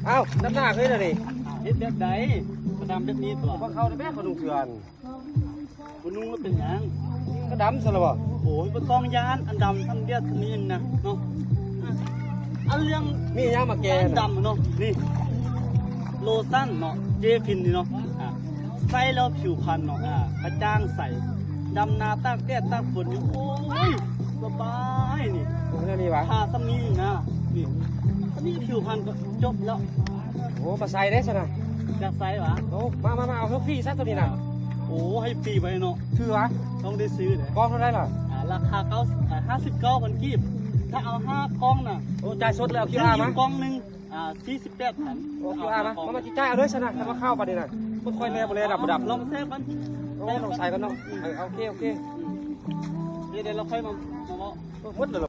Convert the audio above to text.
ອ້າວ ດຳໜ້າເຄີຍລະນີ້ ເຮັດແບບໃດ? ກະດຳແບບນີ້ຕົວະ. ພໍເຂົ້າໄດ້ແມ່ ຂໍນຸ່ງເສື້ອ ບໍ່ນຸ່ງແລ້ວເປັນຫຍັງ? ກະດຳຊັ້ນລະບໍ່? ໂອ້ຍ ບໍ່ຕ້ອງຢ້ານ ອັນດຳສ່ຳແດດສ່ຳນີ້ນະເນາະ. ອັນເລື່ອງ ມີຫຍັງມາແກ້ ອັນດຳເນາະ ນີ້ ໂລຊັນເນາະ ເຈຟິນນີ້ເນາະ ອ່າ ໃຊ້ແລ້ວຜິວພັນເນາະ ອ່າ ກະຈ່າງໃສ ດຳນາຕາກແດດຕາກຝົນຢູ່ ໂອ້ຍ ສະບາຍນີ້. ໂອ້ ແນວນີ້ຫວາ? ທາສ່ຳນີ້ນະ ນີ້ ອັນນີ້ຜິວພັນກະຈົບແລ້ວ. ໂອ້ ກະໃຊ້ເດ້ຊັ້ນນະ ຢາກໃຊ້ຫວາ? ໂອ້ ມາ ມາ ມາ ເອົາເຊວຟີ້ຊະໂຕນີ້ນະ. ໂອ້ ໃຫ້ຟຣີໄວ້ເນາະ ຖືຫວາ? ຕ້ອງໄດ້ຊື້ເດ້. ກ່ອງເທົ່າໃດລະ? ອ່າ ລາຄາເກົ້າ ອ່າ ຫ້າສິບເກົ້າພັນກີບ ຖ້າເອົາຫ້າກ່ອງນະ. ໂອ້ ຈ່າຍສົດເລີຍ ເອົາຄິວອາ ມາ ກ່ອງໜຶ່ງ ອ່າ ສີ່ສິບແປດພັນ. ໂອເຄ ອ່າ ມາ ມາ ມາ ຈ່າຍເອົາເລີຍຊັ້ນນະ ຄັນວ່າເຂົ້າປານນີ້ນະ ບໍ່ຄ່ອຍແນ່ບໍ່ແລ ດຳບໍ່ດຳ. ລອງແຊບມັນ ໂອ້ ລອງໃສ່ກ່ອນເນາະ. ເອີ ໂອເຄ ໂອເຄ ອືມ ດຽວ ດຽວເຮົາຄ່ອຍມາ ມາເວົ້າ. ໂອ້ ໝົດແລ້ວ.